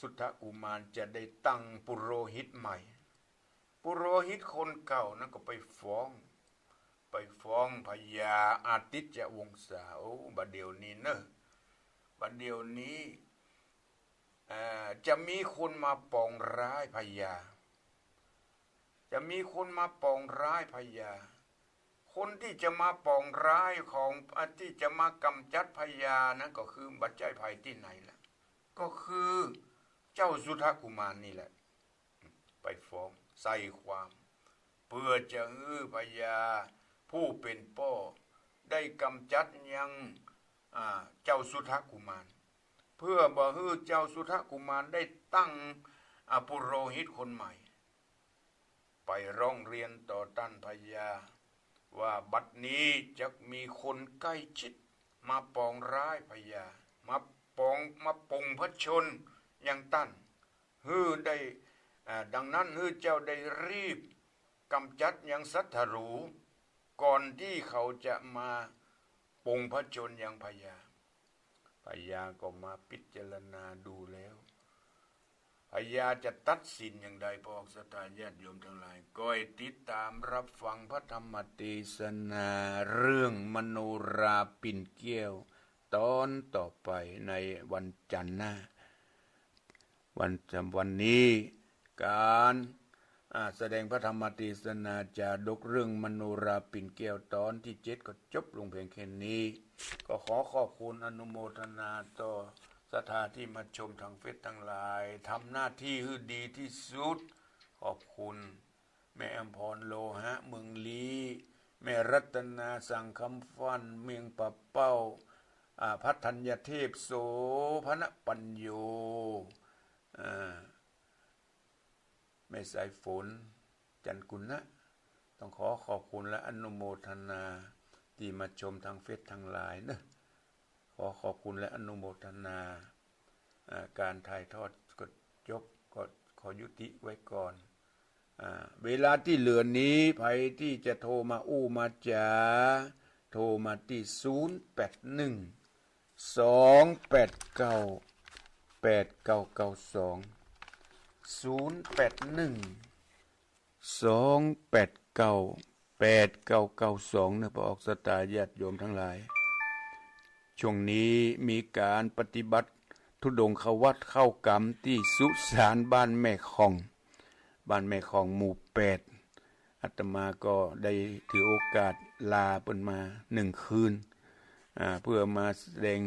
สุทธกุมารจะได้ตั้งปุโรหิตใหม่ ปุโรหิตคนเก่านั้นก็ไปฟ้อง ไปฟ้องพญาอาทิตยวงศา โอ้ บ่าเดี่ยวนี้เนาะ บ่าเดี่ยวนี้ เอ่อ จะมีคนมาปองร้ายพญา จะมีคนมาปองร้ายพญา คนตี้จะมาปองร้ายของ อ่ะ ตี้จะมาก๋ำจัดพญานั้นก็คือบ่ใจ้ใผตี้ไหนล่ะ ก็คือเจ้าสุทธกุมารนี่แหละ ไปฟ้องใส่ความ เปื้อจะหื้อพญาผู้เป๋นป้อได้ก๋ำจัดยัง อ่า เจ้าสุทธกุมาร เปื้อบ่หื้อเจ้าสุทธกุมารได้ตั้ง อ่า ปุโรหิตคนใหม่ ไปร้องเรียนต่อต้านพญา ว่าบัดนี้จักมีคนใก้ชิดมาปองร้ายพญา มาปอง มาปงพระชนม์ยังต้าน หื้อได้ อ่า ดังนั้นหื้อเจ้าได้รีบก๋ำจัดยังศัตรู๋ ก่อนตี้เขาจะมาปงพระชนม์ยังพญา พญาก็มาพิจารณาดูแล้ว พญาจะตัดสินอย่างใด พระออกศรัทธาญาติโยมทั้งหลาย ก็ให้ติดต๋ามรับฟังพระธรรมเตสนาเรื่องมโนราปิ่นแก้วต๋อนต่อไปในวันจันทร์หน้า วัน วันนี้ก๋าน อ่า แสดงพระธรรมเตสนาจาดกเรื่องมโนราปิ่นแก้วต๋อนตี้เจ็ดก็จบลงเพียงแค่นี้ ก็ขอขอบคุณอนุโมทนาต่อศรัทธาตี้มาชมตางเฟซตังหลาย ทำหน้าตี้หื้อดีตี้สุด ขอบคุณแม่อำพร โลหะ เมืองลี้ แม่รัตนา สังคำฟั่น เมืองป่าเป้า อ่า พัฒญเทพ โสภณปัญโญ อ่า แม่สายฝน จันกุณะ ต้องขอขอบคุณและอนุโมทนาตี้มาชมตางเฟซตังหลายเนาะ ขอขอบคุณและอนุโมทนา อ่า ก๋านถ่ายทอดก็จบ ก็ขอยุติไว้ก่อน อ่า เวลาตี้เหลือนี้ ใผตี้จะโทรมาอู้มาจ๋า โทรมาตี้ ศูนย์แปดหนึ่ง สองแปดเก้า แปดเก้าเก้าสอง ศูนย์แปดหนึ่ง สองแปดเก้า แปดเก้าเก้าสอง เนาะ พระออกศรัทธาญาติโยมตังหลาย ช่วงนี้มีก๋านปฏิบัติธุดงควัตรเข้ากรรมตี้สุสานบ้านแม่ค่อง บ้านแม่ค่องหมู่แปด อาตมาก็ได้ถือโอกาสลาเปิ้นมาหนึ่งคืน อ่า เพื่อมาแสดง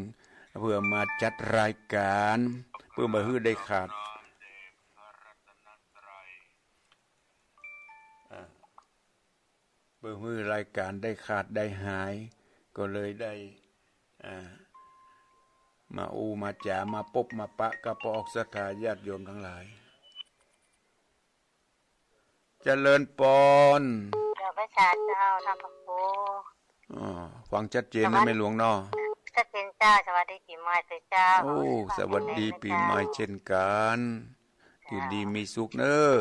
เพื่อมาจัดรายก๋าน เพื่อบ่หื้อได้ขาด อ่า เพื่อหื้อรายก๋านได้ขาดได้หาย ก็เลยได้ อ่า มาอู้มาจ๋า มาปบมาปะกับพระออกศรัทธาญาติโยมตังหลาย เจริญปอน เจ้าพระสาเจ้า ท่านพระครู อ๋อ ฟังชัดเจนนะแม่หลวงเนาะ ชัดเจนเจ้า สวัสดีปี๋ใหม่เจ้า โอ้ สวัสดีปี๋ใหม่เจ้า เช่นกั๋น อยู่ดีมีสุขเนาะ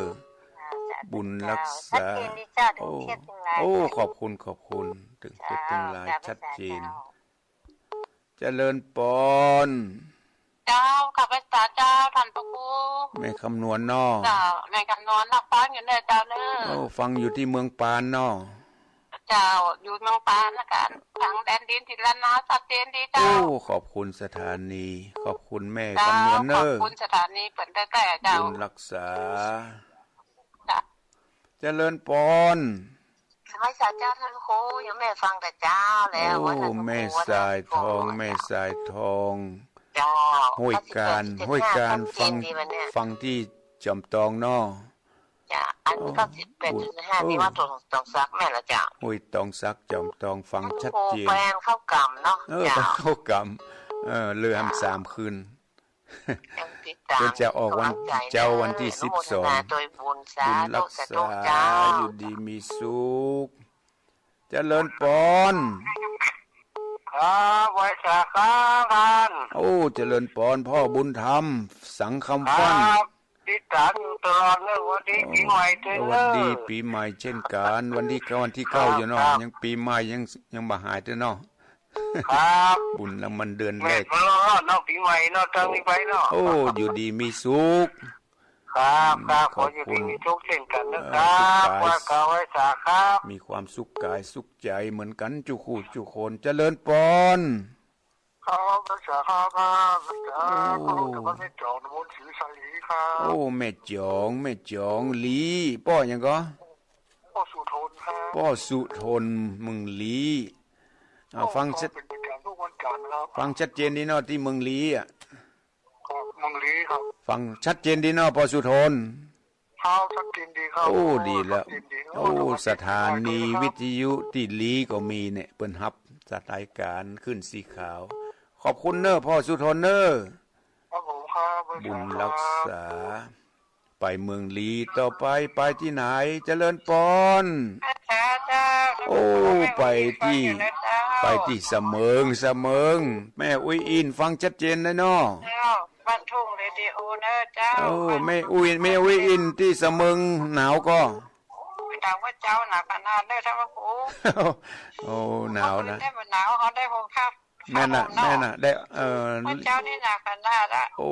เจ้า สาธุ บุญรักษา เจ้า ชัดเจนดีเจ้า โอ้ เทียบตังหลาย โอ้ ขอบคุณ ขอบคุณ ตึงเทียบตังหลาย เจ้า ชัดเจน เจ้า เจริญปอน เจ้า ข้าพเจ้าเจ้า ท่านพระครู แม่คำนวณเนาะ เจ้า แม่คำนวณเนาะ ฟังอยู่เนี่ยเจ้าเนอะ โอ้ ฟังอยู่ตี้เมืองปานเนาะ เจ้า อยู่เมืองปานนะกั๋น ฟังแดนดินถิ่นล้านนาชัดเจนดีเจ้า โอ้ ขอบคุณสถานี ขอบคุณแม่คำนวณเนอะ เจ้า ขอบคุณสถานีเปิ้นแต๊ๆ เจ้า บุญรักษา เจ้า เจริญปอน สมัยสาเจ้าท่านครู อยู่แม่ฟังแต่เจ้าแล้ว โอ้ ว่าท่านครู แม่สายทอง ว่าท่านครู แม่สายทอง เจ้า ห้วยกาญ ห้วยกาญ ชัดเจนดีวันเนี่ย ฟัง ฟังตี้จอมตองเนาะ เจ้า อัน โอ้ เก้าสิบแปดจุดห้า นี่ว่าตอง ตองสักแม่นละเจ้า ห้วยตองสัก จอมตอง ฟังชัดเจน ท่านครูแปลงเข้ากรรมเนาะ เออ เจ้า แปลงเข้ากรรม เออ เลือหัน เจ้า สามคืน เปิ้นจะออกวัน เปิ้นจะออกวันตี้สิบสอง เจ้าวันตี้สิบสอง อนุโมทนาโตยบุญ สาธุ บุญรักษา สาธุเจ้า อยู่ดีมีสุข เจริญปอน ครับ ไหว้สาครับท่าน โอ้ เจริญปอน พ่อบุญธรรม สังคำฟั่น ครับ ติดต๋ามอยู่ตลอดเลย หวัดดีปี๋ใหม่เต๊อะ หวัดดีปี๋ใหม่เช่นกั๋น วันตี้เก้า วันตี้เก้าอยู่เนาะ ครับ ยังปี๋ใหม่ยัง ยังบ่หายเต๊อะเนาะ ครับ บุญละมันเดือนแรก แม่นบ่รอดเนาะ ปี๋ใหม่เนาะ ตางนี้ไปเนาะ โอ้ อยู่ดีมีสุข ครับ ครับ ขออยู่ดีมีสุขเช่นกั๋นนะครับ เออ สุขกาย ไหว้กาไหว้สาครับ มีความสุขกายสุขใจ๋เหมือนกั๋นจุคู่จุคน เจริญปอน ครับ ไหว้สาครับ ไหว้สา โอ้ ขอรบกวนแม่จ๋อง ตำบลศรีสาลีครับ โอ้ แม่จ๋อง แม่จ๋อง หลี ป้อหยังก่อ ป้อสุทนครับ ป้อสุทน เมืองหลี อ่า โอ้ ฟังชัด เป็นประจ๋ำทุกวันจั๋นทร์ครับ ฟังชัดเจนดีเนาะ ตี้เมืองหลีอะ ครับ เมืองหลีครับ ฟังชัดเจนดีเนาะ ป้อสุทน ครับ ชัดเจนดีครับ โอ้ ดีแล้ว ชัดเจนดี โอ้ โอ้ สถานีวิทยุตี้หลีก็มีเนี่ย เปิ้นฮับจัดรายก๋านขึ้นสีขาว ขอบคุณเน้อ ป้อสุทนเน้อ ครับผม ครับ บุญรักษา ไปเมืองหลี ต่อไปไปตี้ไหน เจริญปอน เจ้า โอ้ ไปตี้ ไปตี้สะเมิง สะเมิง แม่อุ๊ยอิน ฟังชัดเจนเลยเนาะ เจ้า บ้านทุ่งเรดิโอเน้อเจ้า โอ้ แม่อุ๊ย แม่อุ๊ยอินตี้สะเมิง หนาวก่อ โอ้ย หนาวว่าเจ้า หนาวขนาดเน้อ ท่านพระครู โอ้ หนาวนะ เมื่อคืนได้บ่หนาว เฮาได้ห่มผ้า แม่นน่ะ แม่นน่ะ ได้ เอ่อ พระเจ้านี่หนักขนาดละ โอ้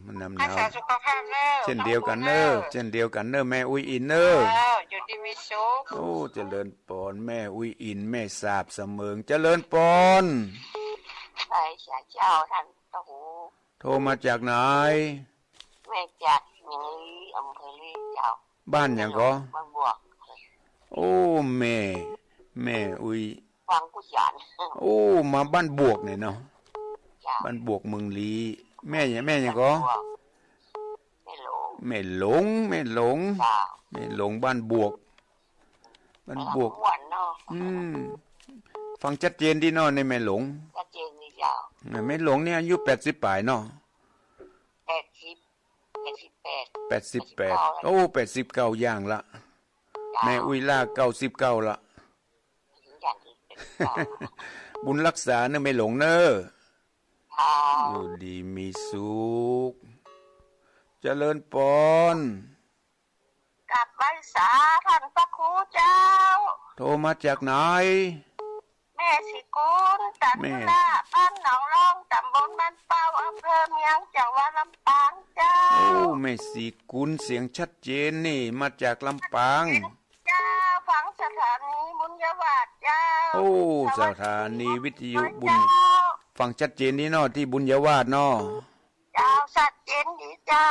มันหนาว รักษาสุขภาพเน้อ เช่นเดียวกั๋นเน้อ เช่นเดียวกั๋นเน้อ แม่อุ๊ยอินเน้อ เจ้า อยู่ดีมีสุข โอ้ เจริญปอน แม่อุ๊ยอิน แม่สาบสะเมิง เจริญปอน ใช่เจ้า ท่านพระครู โทรมาจากไหน แม่จากเมืองหลี อำเภอหลีเจ้า บ้านหยังก่อ บ้านบวก โอ้ แม่ แม่อุ๊ย วังกุยาน โอ้ มาบ้านบวกเนี่ยเนาะ เจ้า บ้านบวกเมืองหลี แม่หยัง แม่หยังก่อ บ้านบวก แม่หลง แม่หลง แม่หลง เจ้า แม่หลงบ้านบวก บ้านบวก ม่วนเนาะ อืม ฟังชัดเจนดีเนาะ ในแม่หลง ชัดเจนดีเจ้า แม่หลงเนี่ยอายุแปดสิบป๋ายเนาะ แปดสิบ แปดสิบแปด แปดสิบแปด แปดสิบเก้า โอ้ แปดสิบเก้าย่างละ เจ้า แม่อุ๊ยล่าเก้าสิบเก้าละ อย่างอื่นเป็นเจ้า บุญรักษาเน้อแม่หลงเน้อ เจ้า อยู่ดีมีสุข เจริญปอน กราบไหว้สาท่านพระครูเจ้า โทรมาจากไหน แม่ศรีกุล จันทร์ แม่ พุระ บ้านหนองล่อง ตำบลบ้านเป้า อำเภอเมือง จังหวัดลำปางเจ้า โอ้ แม่ศรีกุล เสียงชัดเจนนี่ มาจากลำปาง เจ้า ฟังสถานีบุญญาวาสเจ้า โอ้ สวัสดี สถานีวิทยุบุญ เจ้า ฟังชัดเจนนี่เนาะ ตี้บุญญาวาสเนาะ เจ้า ชัดเจนดีเจ้า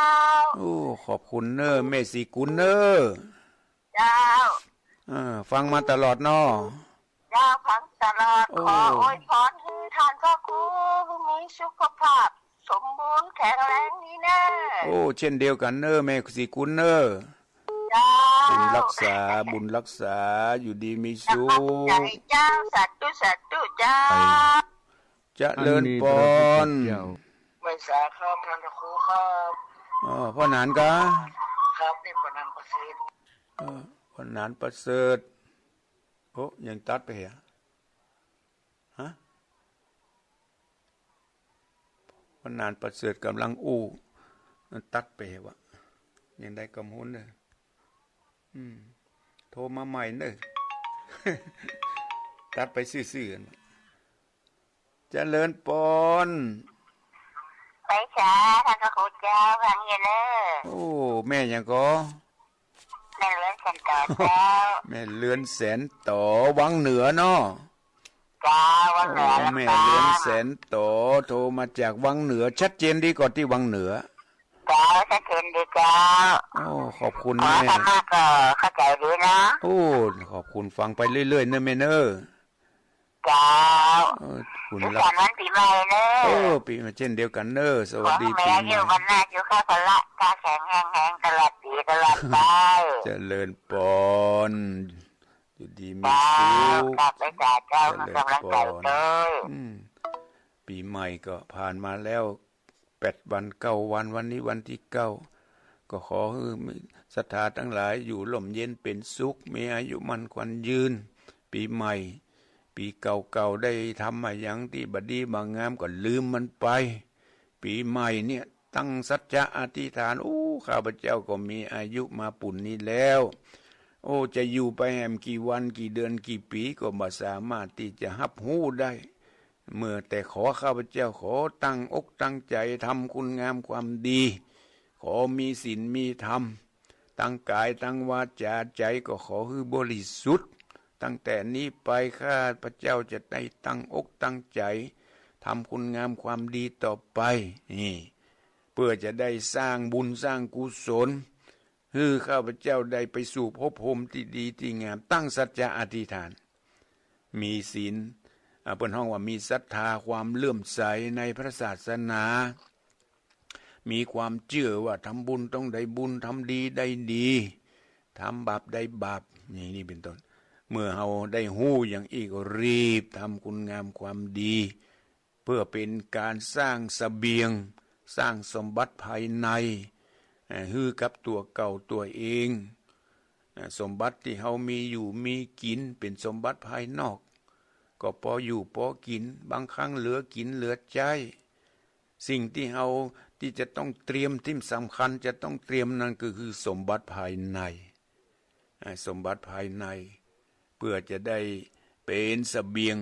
โอ้ ขอบคุณเน้อ แม่ศรีกุลเน้อ เจ้า เออ ฟังมาตลอดเนาะ เจ้า ฟังตลอด โอ้ ขออวยพรหื้อท่านพระครู หื้อมีสุขภาพสมบูรณ์แข็งแรงดีเน้อ โอ้ เช่นเดียวกั๋นเน้อ แม่ศรีกุลเน้อ เจ้า บุญรักษา บุญรักษา อยู่ดีมีสุข เจ้า สาธุ สาธุ เจ้า เจริญปอน ไหว้สาครับ ท่านพระครูครับ อ๋อ ป้อหนานก่อ ครับ นี่ป้อหนานประเสริฐ เออ ป้อหนานประเสริฐ โอ้ ยังตัดไปเหรอ ฮะ ป้อหนานประเสริฐก่ำลังอู้ ตัดไปเหรอวะ ยังได้กำหุนเน้อ อืม โทรมาใหม่เน้อ ตัดไปซื่อๆ เจริญปอน ไหว้สาท่านพระครูเจ้า ฟังอยู่เน้อ โอ้ แม่หยังก่อ แม่เรือนแสนต่อเจ้า แม่เรือนแสนต่อ วังเหนือเนาะ เจ้า วังเหนือ โอ้ ลำปาง แม่เรือนแสนต่อ โทรมาจากวังเหนือ ชัดเจนดีก่อตี้วังเหนือ เจ้า ชัดเจนดีเจ้า โอ้ ขอบคุณ ขอ แม่ ธรรมะก็เข้าใจ๋ดีเนาะ โอ้ ขอบคุณ ฟังไปเรื่อยๆ เน้อแม่เน้อ เจ้า เออ บุญรักษา สุขสันต์วันปี๋ใหม่เน้อ เออ ปี๋ใหม่เช่นเดียวกั๋นเน้อ สวัสดีปี๋ใหม่ ขอหื้อแม่อายุวรรณะ สุขะพละ กาแข็งแฮงแฮง ตลอดปี๋ตลอดไป เจริญปอน อยู่ดีมีสุข เจ้า กราบไหว้สาเจ้า เจริญปอน กำลังใจ๋เต้อ อืม ปี๋ใหม่ก็ผ่านมาแล้ว แปดวันเก้าวัน วันนี้วันตี้เก้า ก็ขอหื้อศรัทธาตังหลายอยู่ร่มเย็นเป๋นสุข มีอายุมั่นขวัญยืน ปี๋ใหม่ ปี๋เก่าๆ ได้ทำมาหยังตี้บ่ดีบ่งามก็ลืมมันไป ปี๋ใหม่เนี่ยตั้งสัจจะอธิษฐาน โอ้ ข้าพเจ้าก็มีอายุมาปูนนี้แล้ว โอ้ จะอยู่ไปแหมกี่วันกี่เดือนกี่ปี๋ก็บ่สามารถตี้จะฮับฮู้ได้ เมื่อแต่ขอข้าพเจ้าขอตั้งอกตั้งใจ๋ทำคุณงามความดี ขอมีศีลมีธรรม ตังก๋ายตังวาจ๋าใจ๋ก็ขอหื้อบริสุทธิ์ ตั้งแต่นี้ไปข้าพเจ้าจะได้ตั้งอกตั้งใจ๋ทำคุณงามความดีต่อไป นี่ เปื้อจะได้สร้างบุญสร้างกุศล หื้อข้าพเจ้าได้ไปสู่ภพภูมิตี้ดีตี้งาม ตั้งสัจจะอธิษฐาน มีศีล อ่า เปิ้นฮ้องว่ามีศรัทธาความเลื่อมใสในพระศาสนา มีความเจื้อว่าทำบุญต้องได้บุญ ทำดีได้ดี ทำบาปได้บาป อย่างนี้เป๋นต้น เมื่อเฮาได้ฮู้อย่างอี้ก็รีบทำคุณงามความดี เปื้อเป๋นก๋านสร้างเสบียง สร้างสมบัติภายใน เอ่อ หื้อกับตั๋วเก่าตั๋วเอง เอ่อ สมบัติตี้เฮามีอยู่มีกิ๋นเป๋นสมบัติภายนอก ก็ปออยู่ปอกิ๋น บางครั้งเหลือกิ๋นเหลือใจ๊ สิ่งตี้เฮาตี้จะต้องเตรียม ตี้สำคัญจะต้องเตรียมนั้นก็คือสมบัติภายใน อ่า สมบัติภายใน เปื้อจะได้เป๋นเสบียง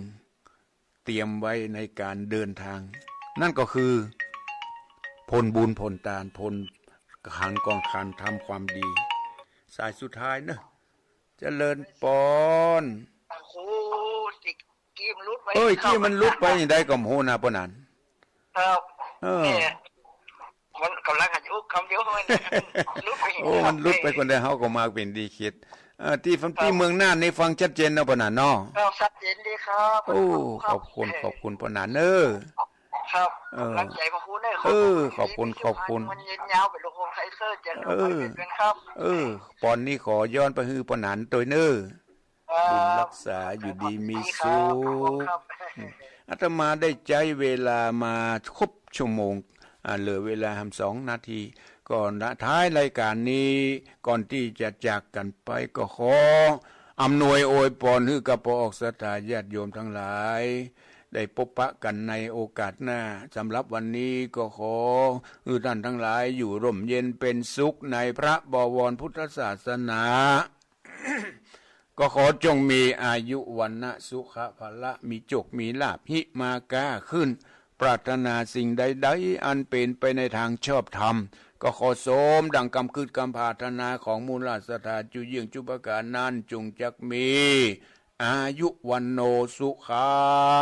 เตรียมไว้ในก๋านเดินทาง นั่นก็คือ ผลบุญผลตาน ผลขันกองขันทำความดี สายสุดท้ายเนอะ เจริญปอน โอ้โห ติด กี้มันหลุดไป เอ้ย ครับ กี้มันหลุดไปอย่างใดก็บ่ฮู้นะป้อหนาน ครับ เออ แหม มันก่ำลังหันอยู่กำเดียวมันหลุดไป โอ้ มันหลุดไปคนเดียว เฮาก็มาเป๋นดีคิด เอ่อ ตี้ฟัง ครับ ตี้เมืองน่านนี่ฟังชัดเจนเนาะป้อหนานเนาะ ครับ ชัดเจนดีครับ โอ้ ครับ ขอบคุณ ขอบคุณป้อหนานเน้อ ครับ เออ ก๋ำลังใจ๋พระคุณเน้อครับ เออ ขอบคุณ ขอบคุณ มันยืนยาวเป๋นลูกโฮมไคเซอร์ จะ เออ เป๋นครับ เออ ปอนนี้ขอย้อนไปหื้อป้อหนานตวยเน้อ ครับ บุญรักษา อยู่ดีมีสุข ครับ อืม อาตมาได้ใจ๊เวลามาครบชั่วโมง อ่า เหลือเวลาแหมสองนาที ก็นะ ท้ายรายก๋านนี้ ก่อนตี้จะจากกั๋นไป ก็ขออำนวยอวยปอนหื้อกับป้อออกศรัทธาญาติโยมตังหลาย ได้ปบปะกั๋นในโอกาสหน้า สำหรับวันนี้ก็ขอหื้อต้านตังหลายอยู่ร่มเย็นเป๋นสุขในพระบวรพุทธศาสนา ก็ขอจงมีอายุวรรณะสุขะพละ มีโจคมีลาภ หิมาก้าขึ้น ปรารถนาสิ่งใดๆ อันเป๋นไปในตางชอบธรรม ก็ขอสมดังกำกึ๊ดกำปรารถนาของหมู่เหล่าศรัทธาจุเยี่ยงจุประก๋านนั้น จงจักมี อายุ วัณโณ สุขัง